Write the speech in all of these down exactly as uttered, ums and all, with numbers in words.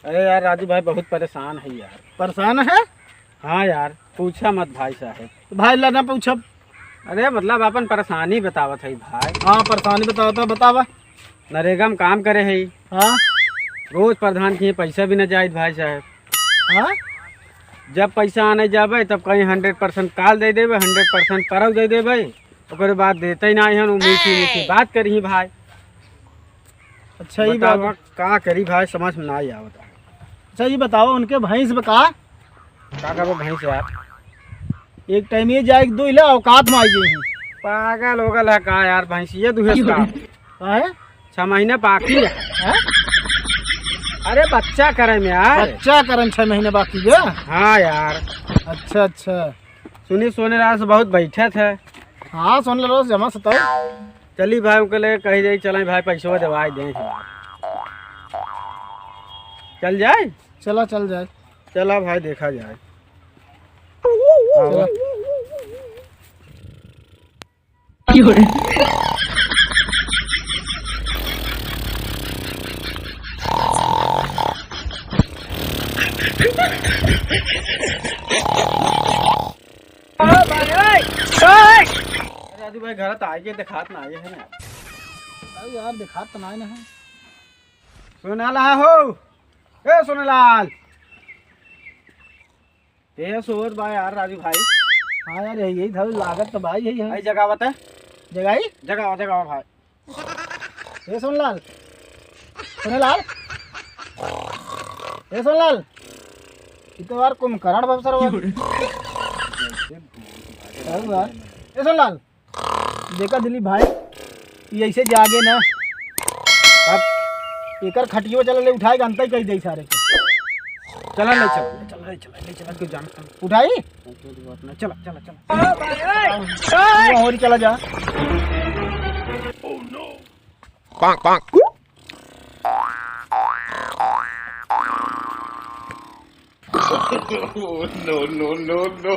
अरे यार राजू भाई, बहुत परेशान है यार। परेशान है? हाँ यार, पूछा मत भाई साहब। तो भाई ला ना पूछब। अरे मतलब अपन परेशानी बतावत है भाई। हाँ, परेशानी बतावत है, बतावा। नरेगा में काम करे है। हाँ। रोज प्रधान के पैसा भी न जाइत भाई साहब। हाँ। जब पैसा आने जाबे तब कहीं हंड्रेड परसेंट काल दे देबे, हंड्रेड परसेंट परव दे देबे, ओकरे बाद देते ही ना हन। उ मीठी मीठी बात करी भाई। अच्छा, ये बतावा, बात। का करी भाई, समझ में ना ही आवत है। अच्छा, ये बतावा, उनके भैंस बा का? का करबो भैंस यार? एक टाइम ये जाए, दो इला औकात में आई गई। पागल होगल है का यार, भैंसिया दुहे का? काहे? छह महीने बाकी है। हैं? अरे बच्चा करे में यार। बच्चा करे में छह महीने बाकी है? हाँ यार। अच्छा, अच्छा। सुनी सोने रात से बहुत बैठे थे। हाँ, सोने रात से जमा सताओ। चली भाई, उनके लिए कही जाई, चलाई भाई, पैसवा देवाई दे। चल जाए? चला, चल जाए। चला भाई, देखा जाए। चला। अरे राजू भाई, घर त आइगे, देखात ना आइगे है ना। अरे यार, देखात तो ना आए ना है। सोनालाल हो, ए सोनालाल। ए सोवत बा यार राजू भाई। हाँ यार, यही, यही धर लागत तो भाई यही है। आई जगावत है। जगाई? जगावा, जगावा भाई। ए सोनालाल, सोनालाल, ए सोनालाल, ई तो यार कुंभकर्ण बा सरवा। का बा? ए सोनालाल, देखा दिलीप भाई, ई ऐसे जागे ना, अब एकर खटियो चला ले उठाए के अंत ही कही दे सारे के। चला ले चला, ले चला, ले चला, ले चला, तू जान। उठाई? चला, चला, चला। तू और चला जा। Bonk, bonk. No, no, no, no.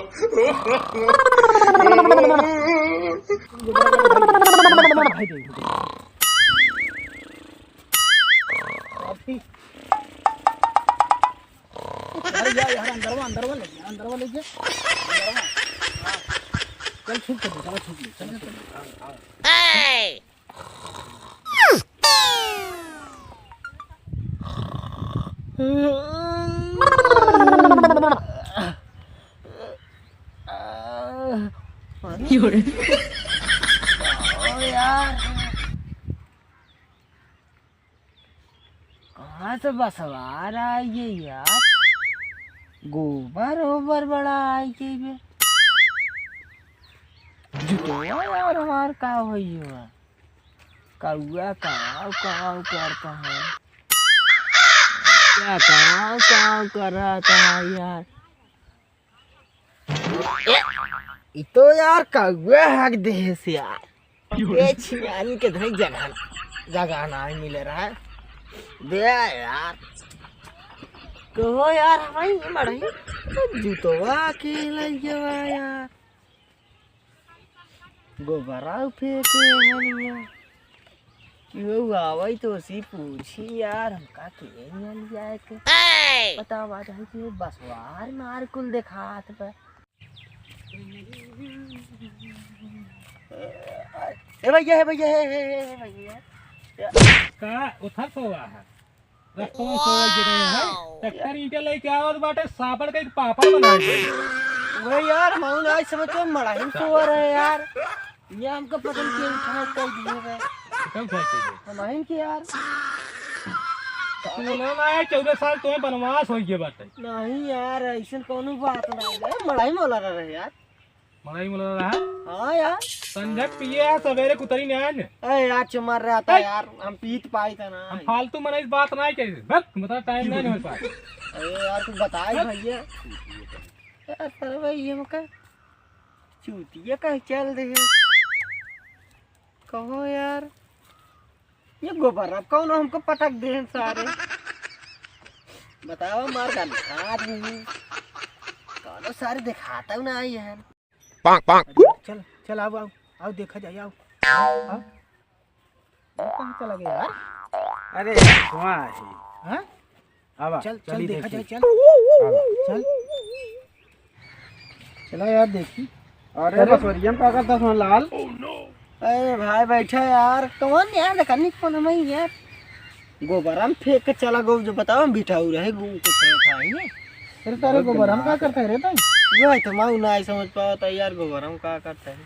अरे या यार, अंदरवा, अंदरवा ले जा, अंदरवा ले जा, अंदरवा। हाँ। चल, छुप कर दे, चल, छुप ले, चल, छुप ले। हाँ, हाँ। ओ यार। कहाँ से बसवार आई गई यार? गोबर ओबर बड़ा आई गई बे। जुतवा यार हमार का होई हुआ? कौआ काव काव करता है। क्या काव काव कर रहा था यार? ए, ई तो यार कौआ हक देहे से यार। ए छिनारी के धई जगह, जगह नाहीं मिले रहा है। बे यार। कहो यार, हमारी ये मड़ई, जुतवा के लइया यार। गोबरा फेंके हनिया। केहू आवई तो उसी पूछी यार, हमका के हियाँ लियाए के। बतावा जाई कि बसवार मार कुल देखात बा। ए भैया, हे भैया, हे, हे, हे, हे भैया। का उथल सोवा है? रस्तवा सोवा के गए हैं। ट्रैक्टर ईंटे लेके आवत बाटे, सापड़ के एक पापड़ बना दे। वही यार, मौन आज समझ के मड़ाही में सोवा रहे यार। ये हमको पसंद के उठा कर दिए बे। कब उठा के दिए? हम आइन के यार। तू ना, ना, यार, चौदह साल तुम्हें बनवास हो गया बाटे। नहीं यार, ऐसन कौनो बात नहीं है। मड़ाही में वाला रहे यार। मड़ाई में लगा रहा। हाँ यार। संझक पिए है, सवेरे कुतरी ने आए ने। अरे यार, चुमर रहा था ए! यार, हम पीत पाई था ना। हम फालतू मनई से बात नहीं करी। बस, बता, टाइम नहीं हो पाए। अरे यार, तू बताए बस। भैया। यार, सर भाई, ये मका चूतिया कहीं चल रही है। कहो यार, ये गोबर अब कौन हमको पटक दे हैं सारे? बताओ, मार का निकाल नहीं। कौनो सारे दिखाता ना आई है। पाक, पाक। चल, चल, आओ, आओ, आओ, देखा जाए, आओ, आओ। ये कहाँ चला गया यार? अरे यार, धुआं है। हाँ? आवा, चल, चल चली देखा देखी। जाए, चल। आवा। चल। चला यार देखी। अरे अरे। बसवरिया में का करता सोनलाल? अरे भाई बैठा यार, कौन यार, देखा नहीं कौन हम यार। गोबरा में फेंक के चला गो, जो बताओ हम बिठाऊ रहे गो कुछ था ही। अरे तारे गोबरा में का करता है रे भाई? वही तो मैं ना समझ पावा था यार, गोबरा में का करता है।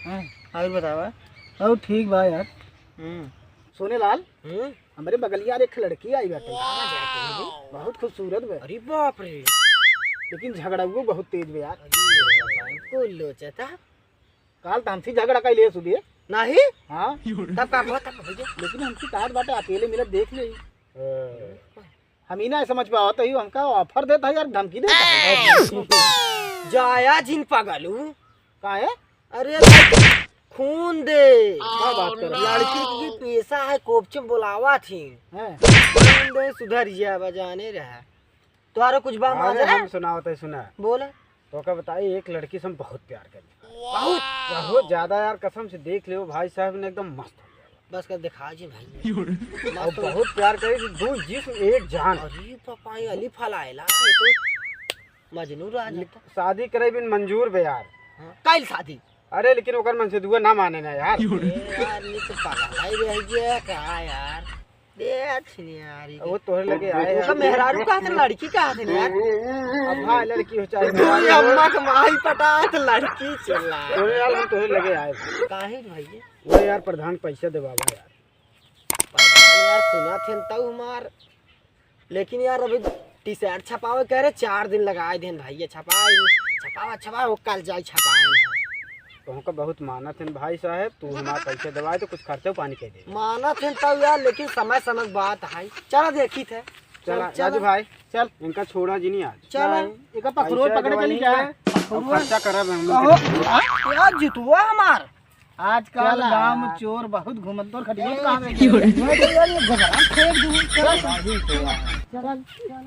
हाँ। और बतावा। और ठीक बा यार। हम्म। सोनेलाल, हम्म? हमरे बगलिया एक लड़की आई बाटे। बहुत खूबसूरत बा। अरे बाप रे। लेकिन झगड़ाऊ बहुत तेज बा यार। अरे बाप रे, कुल लोचता। काल तो हमसे झगड़ा कइले सुबह। नहीं? हाँ। तब का हुआ, तब भैया? लेकिन हमसे कहा बाटे अकेले मिलत देख ले। हम ही ना समझ पावत है, हमका offer देता है यार, धमकी देता है। जाया जिन पागलू। का है? अरे खून दे। का बात कर? लड़की की पेशा है, कोपचे बोलावा थी। हैं? खून दे, सुधर जाए, बजाने रहा। तोहरा कुछ बा अरे माजरा? हम सुनावत है, सुना। बोला। तो का बताई, एक लड़की से हम बहुत प्यार करी। बहुत? बहुत ज्यादा यार, कसम से देख लियो भाई साहब ने एकदम मस्त हो गया। बस कर दिखा जी भाई। और मस्त हो। बहुत प्यार करी, दो जिस्म एक जान। अरे पापा, ये अली फलाइला है तो मजनू राज है तो। शादी करे बिन मंजूर बे यार। हाँ, काइल शादी। अरे लेकिन ओकर मन से दुआ ना माने ना यार। ए यार, ये तो पागल है, ये है क्या यार? दे यार, छिनी यार, ये वो तोहरे लगे आए ओका हैं। मेहरारू कहा थे, लड़की कहा थे यार? अब हाँ, लड़की हो चाहे तू मेहरारू ये हो। अम्मा के माई पटा तो लड़की चिल्ला। तोहरे यार, हम तोहरे लगे आए। काहे रे भैया? वो यार प्रधान पैसा देवावा यार। प्रधान यार सुना थे तऊ हमार, लेकिन यार अभी T-shirt छपावे कह रहे, चार दिन लगाए देन भैया, छपाए, छपावा, छपावा, वो कल जाई छपाए। तो हमका बहुत मानत हैं भाई साहब, तू हमार पैसे देवाए तो कुछ खर्चा पानी कह दे। मानत हैं तब यार, लेकिन समय समय की बात है। चला देखी थे। चला, चला। राजू भाई, चल। इनका छोड़ा जी नहीं आज। चला। नहीं, इनका पकड़ो, पैसे पकड़ के देवाई नहीं क्या है? अब खर्चा करब हम। कहो, आ, यार जितुआ हमार। आजकल चला गांव में यार। चोर बहुत घूमत, तोर खटिया कहाँ गई? मैं तो यार ये घबरा फेंक दूँ। चला, चला। चला, चला।